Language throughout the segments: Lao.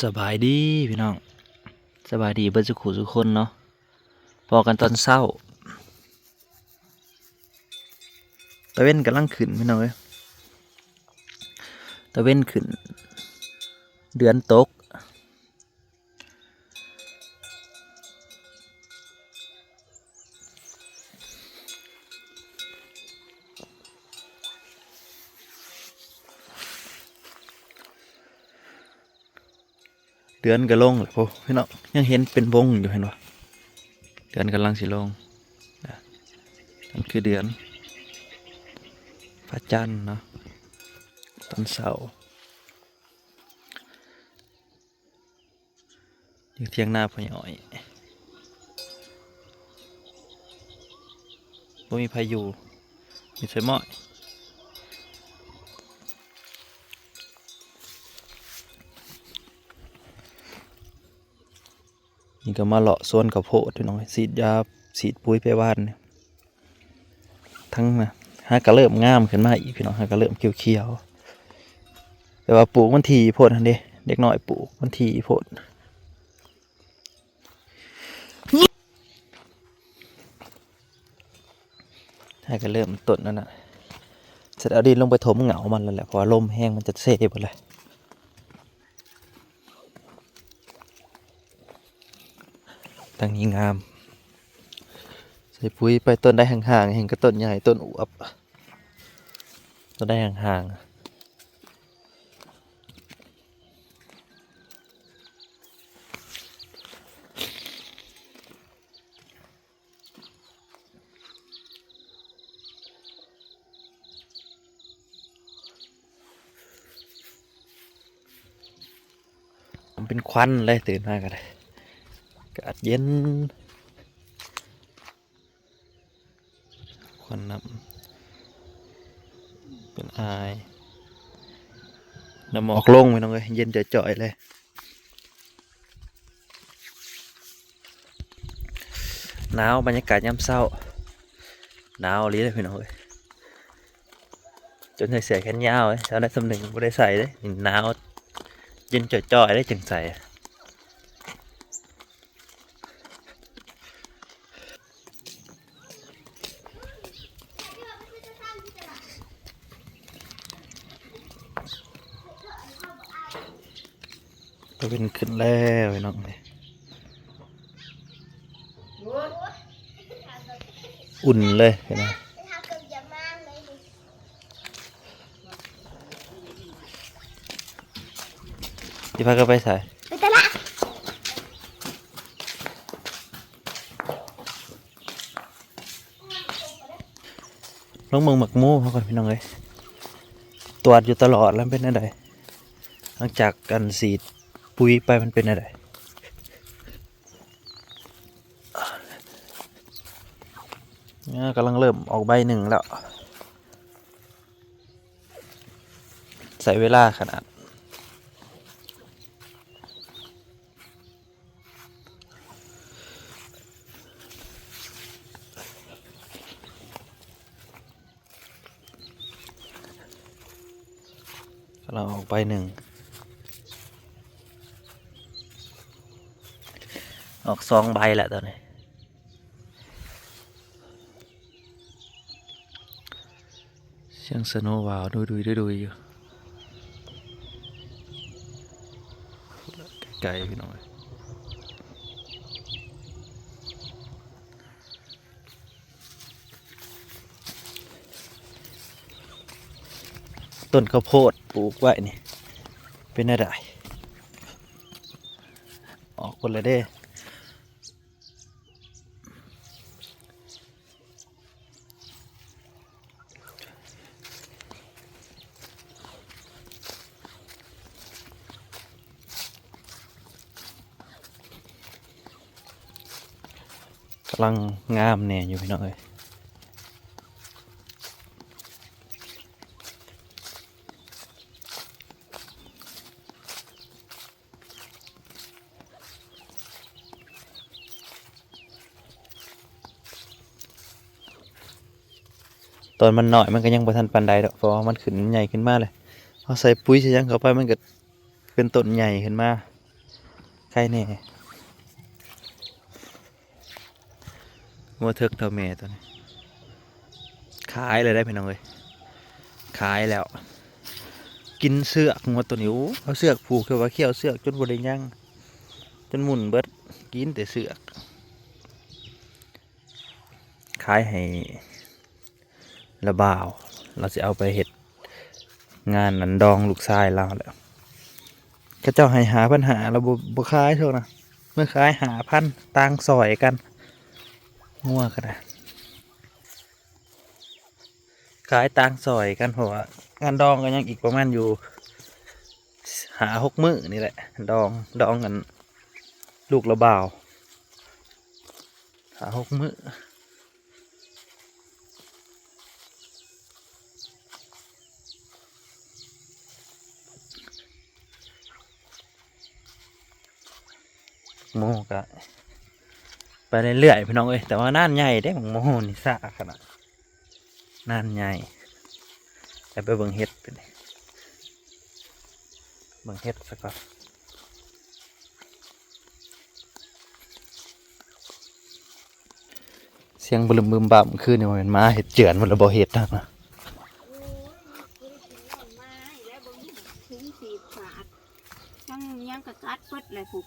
ສະບາຍດີພີ່ນ້ອງ ສະບາຍດີເບິດສູ່ຄູ່ສູ່ຄົນເນາະ ພໍ້ກັນຕອນເຊົ້າ ຕາເວັນກຳລັງຂຶ້ນພີ່ນ້ອງເອີຍ ຕາເວັນຂຶ້ນ ເດືອນຕົກ. ເດືອນກໍລົງແລ້ວພຸ້ນພີ່ນ້ອງ ຍັງເຫັນເປັນວົງຢູ່ ເຫັນບໍ່? ເດືອນກຳລັງຊິລົງ ນະ ນັ້ນຄືເດືອນ ພະຈັນເນາະ ຕອນເຊົ້າ. ຢູ່ຖຽງນາພໍ່ໃຫຍ່ອ້ອຍ ບໍ່ມີໃຜຢູ່ ມີແຕ່ໝ້ອຍ. ນີ້ກໍມາເລາະສວນເຂົ້າໂພດພີ່ນ້ອງ ສີດຢາ ສີດປຸ໋ຍໄປຫວ່ານ ທັງນະ ຫາກະເລີ່ມງາມຂຶ້ນມາອີກພີ່ນ້ອງ ຫາກະເລີ່ມຂຽວໆ ແຕ່ວ່າປູກມັນຖີ່ໂພດຫັ້ນເດ້ ເດັກນ້ອຍປູກມັນຖີ່ໂພດ. ຫາກະເລີ່ມຕົ້ນນັ້ນນະ ເສັດເອົາດິນລົງໄປຖົມເຫງົ້າມັນແລ້ວແຫຼະ ເພາະວ່າລົມແຮງມັນຈະເຊເບິດເລີຍ. ທາງນີ້ງາມ ໃສ່ປຸ໋ຍໄປ ຕົ້ນໃດຫ່າງໆ ແຮ່ງກະຕົ້ນໃຫຍ່ ຕົ້ນອວບ ຕົ້ນໃດຫ່າງໆ. ເປັນຄວັນເລີຍ ຕື່ນມາກໍໄດ້ ອາກາດເຢັນ ຄວັນນ້ຳ ເປັນອາຍ ນ້ຳໝອກລົງ ພີ່ນ້ອງເອີຍ ເຢັນຈ່ອຍໆເລີຍ. ໜາວ ບັນຍາກາດຍາມເຊົ້າ ໜາວອີ່ຫຼີເດ້ພີ່ນ້ອງເອີຍ ຈົນໃສ່ເສື້ອແຂນຍາວເດ້ ເຈົ້າໄດ້ສ່ຳໜຶ່ງບໍ່ໄດ້ໃສ່ເດ້ ນີ້ໜາວ ເຢັນຈ່ອຍໆເດ້ຈຶ່ງໃສ່. ຕາເວັນຂຶ້ນແລ້ວພີ່ນ້ອງເອີຍ ອຸ່ນເລີຍພີ່ນ້ອງ. ຊິພາກັນໄປໃສ? ໄປຕະຫຼາດ. ລອງເບິ່ງໝາກໂມເຮົາກ່ອນພີ່ນ້ອງເອີຍ ຕວດຢູ່ຕະຫຼອດແລ້ວມັນເປັນແນວໃດ ຫຼັງຈາກອັນສີດປຸ໋ຍໄປມັນເປັນແນວໃດ. ອ່າ ກຳລັງເລີ່ມອອກໃບໜຶ່ງແລ້ວ ໃຊ້ເວລາຂະໜາດ. ກຳລັງອອກໃບໜຶ່ງ ອອກສອງໃບແລ້ວຕອນນີ້. ສຽງສະໂນວາວດຸຍໆ ດຸຍໆຢູ່ ໄກໆ ພີ່ນ້ອງເອີຍ. ຕົ້ນເຂົ້າໂພດປູກໄວ້ນີ້ ເປັນແນວໃດ? ອອກພຸ້ນແລ້ວເດ້. ກຳລັງງາມແດ່ຢູ່ພີ່ນ້ອງເອີຍ. ຕອນມັນນ້ອຍມັນກໍຍັງບໍ່ທັນປານໃດດອກ ເພາະວ່າມັນຂຶ້ນ ມັນໃຫຍ່ຂຶ້ນມາແລ້ວ ເຮົາໃສ່ປຸ໋ຍໃສ່ຫຍັງເຂົ້າໄປ ມັນກໍເປັນຕົ້ນໃຫຍ່ຂຶ້ນມາ. ໄຄແດ່. ງົວເຖິກເທົ່າແມ່ຕົວນີ້ ຂາຍແລ້ວເດ້ພີ່ນ້ອງເອີຍ ຂາຍແລ້ວ. ກິນເຊືອກງົວຕົວນີ້. ໂອ້ ເອົາເຊືອກຜູກ ຄືວ່າຂ້ຽວເຊືອກຈົນບໍ່ໄດ້ຫຍັງ ຈົນໝຸ່ນເບິດ ກິນແຕ່ເຊືອກ. ຂາຍໃຫ້ລາວບ່າວ ລາວຊິເອົາໄປເຮັດງານນັ້ນ ດອງລູກຊາຍລາວແຫຼະ. ເຂົາເຈົ້າໃຫ້ຫ້າພັນຫ້າ ລາວບໍ່ ບໍ່ຂາຍໂທດນະ ເມື່ອຂາຍຫ້າພັນ ຕ່າງຊ່ອຍກັນ. ງົວກໍໄດ້ ຂາຍຕ່າງຊ່ອຍກັນ ເພາະວ່າງານດອງກໍຍັງອີກປະມານຢູ່ຫ້າຫົກມື້ນີ້ແຫຼະ ດອງ ດອງກັນ ລູກລາວບ່າວ ຫ້າຫົກມື້. ໂມກະໄປເລື້ອຍໆ ພີ່ນ້ອງເອີຍ ແຕ່ວ່ານານໃຫຍ່ເດ້ ໝາກໂມນີ້ຊ້າຂະໜາດ ນານໃຫຍ່. ແລ້ວໄປເບິ່ງເຫັດ ເບິ່ງເຫັດຊະກ່ອນ. ສຽງບຶມບຶມບຳຄືນນີ້ ວ່າແມ່ນໝາເຮັດເຈື່ອນບໍ່ລະ ບໍ່ເຫັດນະ. ໂອ້ຍ ບໍ່ໄດ້ກິນນອນມາອີກແລ້ວ ເບິ່ງທຸງສີບຂາດ ຍັງ ຍັງກະກັດເບິດແຫຼະພຸ້ນ.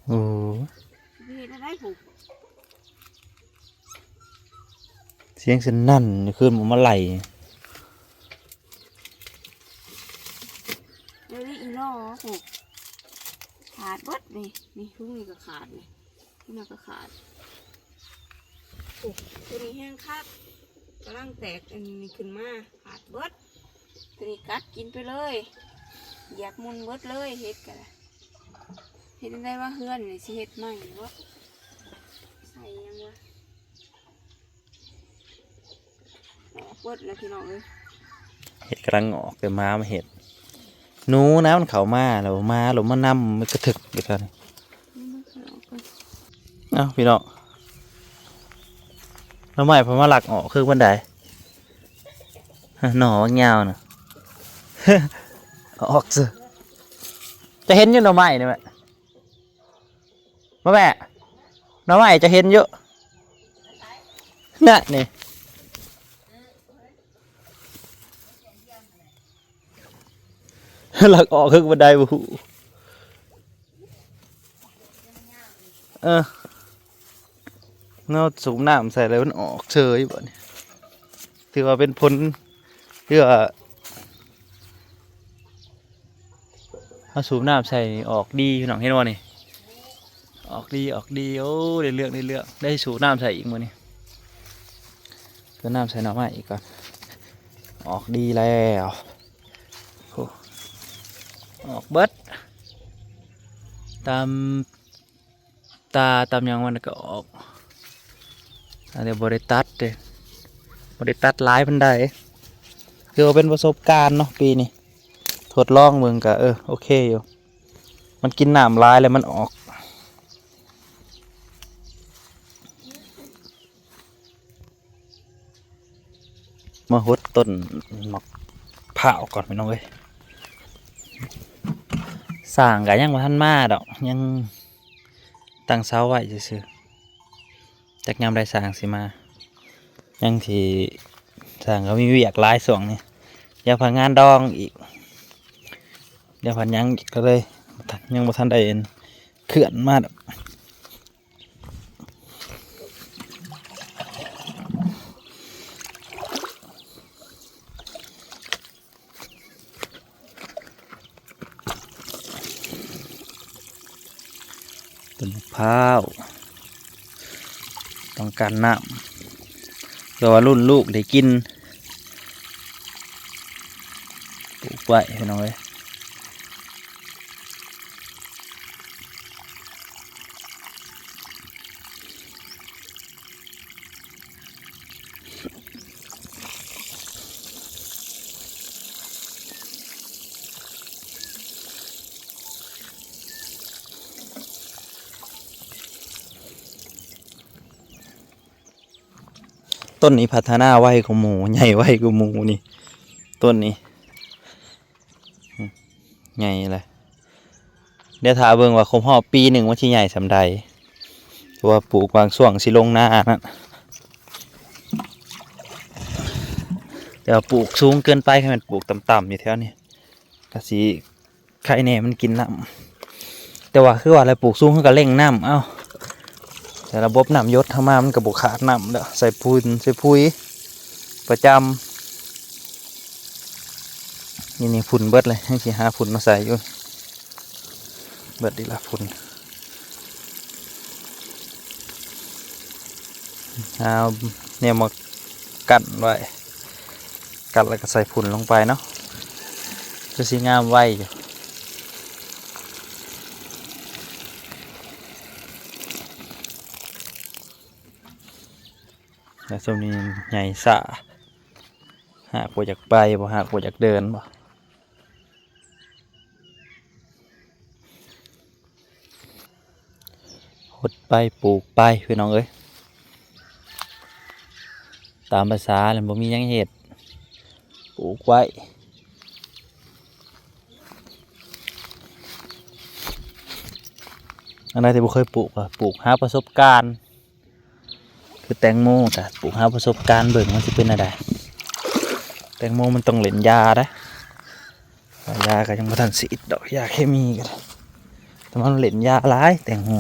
ໂອ້ ຊິເຮັດແນວໃດພຸ້ນ. ສຽງສະໜັ່ນຄືນບໍ່ມາໄລ່. ເອີ ອີຫຼໍພຸ້ນ ຂາດເບິດນີ້ ນີ້ ທຸງນີ້ກໍຂາດນີ້ ທຸງນັ້ນກໍຂາດ. ໂອ້ ໂຕນີ້ແຮງຄັກ ກຳລັງແຕກອັນນີ້ຂຶ້ນມາ ຂາດເບິດ. ໂຕນີ້ກັດກິນໄປເລີຍ ຢາກໝຸ່ນເບິດເລີຍ ເຫັດກໍໄດ້. ເຮັດຈັ່ງໃດວະ ເຮືອນນີ້ຊິເຮັດໃໝ່ບໍ່ ໃສ່ຫຍັງວະ. ອອກເບິດແລ້ວພີ່ນ້ອງເອີຍ ເຫັດກຳລັງອອກ ແຕ່ໝາມາເຮັດ. ໜູນະມັນເຂົ້າມາແລ້ວ ໝາລົງມານຳ ມັນກະເຖິກຢູ່ຕອນນີ້. ເອົາພີ່ນ້ອງ ໜໍ່ໄມ້ເພິ່ນມາລັກອອກຄືມັນໄດ໋ ໜໍ່ບັກຍາວນະ ອອກຊື່. ຈະເຫັນຢູ່ໜໍ່ໄມ້ນີ້ແມ່ ມາແມ່ ໜໍ່ໄມ້ຈະເຫັນຢູ່ ນະນີ້ ລັກອອກຄືບັນໄດບໍ່ຮູ້. ເອີ ເຮົາສູບນ້ຳໃສ່ແລ້ວມັນອອກເສີຍບັດນີ້ ຖືວ່າເປັນຜົນ ຖືວ່າ ເຮົາສູບນ້ຳໃສ່ນີ້ອອກດີພີ່ນ້ອງ ເຫັນບໍ່ນີ້ ອອກດີ ອອກດີ. ໂອ້ ໄດ້ເລື່ອງ ໄດ້ເລື່ອງ ໄດ້ສູບນ້ຳໃສ່ອີກມື້ນີ້ ສູບນ້ຳໃສ່ໜໍ່ໄມ້ອີກກ່ອນ. ອອກດີແລ້ວ ໂອ້ ອອກເບິດ ຕາມ ຕາຕາມຫຍັງມັນກໍອອກ. ອັນນີ້ບໍ່ໄດ້ຕັດເດ້ ບໍ່ໄດ້ຕັດຫຼາຍປານໃດ ຖືວ່າເປັນປະສົບການເນາະ ປີນີ້ທົດລອງເບິ່ງກໍ ເອີ ໂອເຄຢູ່ ມັນກິນນ້ຳຫຼາຍແລ້ວມັນອອກ. ມາຫົດຕົ້ນໝາກພ້າວກ່ອນພີ່ນ້ອງເອີຍ ຊ່າງກະຍັງບໍ່ທັນມາດອກ ຍັງຕັ້ງເສົາໄວ້ຊື່ໆ ຈັກຍາມໃດຊ່າງຊິມາ ຍັງຊິ ຊ່າງກໍມີວຽກຫຼາຍຊ່ວງນີ້ ດຽວພັດງານດອງອີກ ດຽວພັດຫຍັງອີກ ກໍເລີຍຍັງບໍ່ທັນໄດ້ເຄື່ອນມາດອກ. ຕົ້ນໝາກພ້າວ ຕ້ອງການນ້ຳ ເພື່ອວ່າລຸ້ນລູກໄດ້ກິນ ປູກໄວ້ພີ່ນ້ອງເອີຍ. ຕົ້ນນີ້ພັດທະນາໄວກວ່າໝູ່ ໃຫຍ່ໄວກວ່າໝູ່ນີ້ ຕົ້ນນີ້ ໃຫຍ່ແຫຼະ ດຽວຖ້າເບິ່ງວ່າຄົບຮອບປີໜຶ່ງມັນຊິໃຫຍ່ສ່ຳໃດ ເພາະວ່າປູກບາງຊ່ວງຊິລົງນານັ້ນ ແຕ່ວ່າປູກສູງເກີນໄປ ຄັນແມ່ນປູກຕ່ຳໆຢູ່ແຖວນີ້ ກະຊິ ໄຄແດ່ມັນກິນນ້ຳ ແຕ່ວ່າຄືວ່າແຫຼະ ປູກສູງເຮົາກະເລັ່ງນ້ຳເອົາ ແຕ່ລະບົບນ້ຳຢົດເຮົາມາມັນກະບໍ່ຂາດນ້ຳແລ້ວ ໃສ່ຝຸ່ນໃສ່ປຸຍປະຈຳ ນີ້ ນີ້ຝຸ່ນເບິດເລີຍ ຍັງຊິຫາຝຸ່ນມາໃສ່ຢູ່ ເບິດອີກລະຝຸ່ນ ຫາແນວມາກັ້ນໄວ້ ກັດແລ້ວກະໃສ່ຝຸ່ນລົງໄປເນາະ ຄືຊິງາມໄວຢູ່ ແລ້ວຊ່ວງນີ້ໃຫຍ່ຊ້າ ຮາກບໍ່ຢາກໄປບໍ່ ຮາກບໍ່ຢາກເດີນບໍ່ ຫົດໄປປູກໄປພີ່ນ້ອງເອີຍ ຕາມພາສາແຫຼະ ບໍ່ມີຫຍັງເຮັດ ປູກໄວ້ ອັນໃດທີ່ບໍ່ເຄີຍປູກກະປູກ ຫາປະສົບການ ຄືແຕງໂມກະປູກຫາປະສົບການເບິ່ງວ່າຊິເປັນແນວໃດ ແຕງໂມມັນຕ້ອງເຫຼັ້ນຢາເດ້ ຢາກະຍັງບໍ່ທັນສີດດອກ ຢາເຄມີກະໄດ້ ແຕ່ມັນເຫຼັ້ນຢາຫຼາຍແຕງໂມ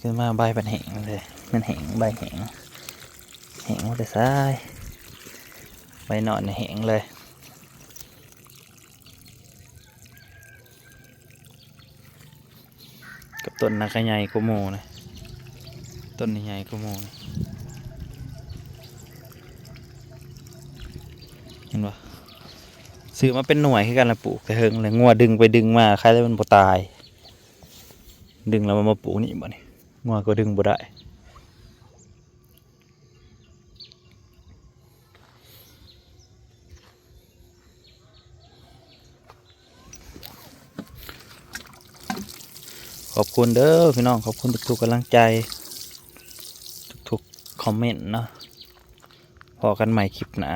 ຂຶ້ນມາໃບມັນແຫ້ງເລີຍ ມັນແຫ້ງ ໃບແຫ້ງ ແຫ້ງມາແຕ່ຊາຍ ໃບໜອນນີ້ແຫ້ງເລີຍ ກັບຕົ້ນນະກະໃຫຍ່ກວ່າໝູ່ນະ ຕົ້ນນີ້ໃຫຍ່ກວ່າໝູ່ນະ ເຫັນບໍ່ ຊື້ມາເປັນໜ່ວຍຄືກັນລະ ປູກແຕ່ເຫິງແລ້ວ ງົວດຶງໄປດຶງມາ ໃຄແລ້ວມັນບໍ່ຕາຍ ດຶງແລ້ວມັນມາປູກນີ້ບາດນີ້ ງົວກະດຶງບໍ່ໄດ້ ຂອບຄຸນເດີພີ່ນ້ອງ ຂອບຄຸນທຸກໆກຳລັງໃຈ ທຸກໆຄອມເມັນເນາະ ພໍ້ກັນໃໝ່ຄລິບໜ້າ.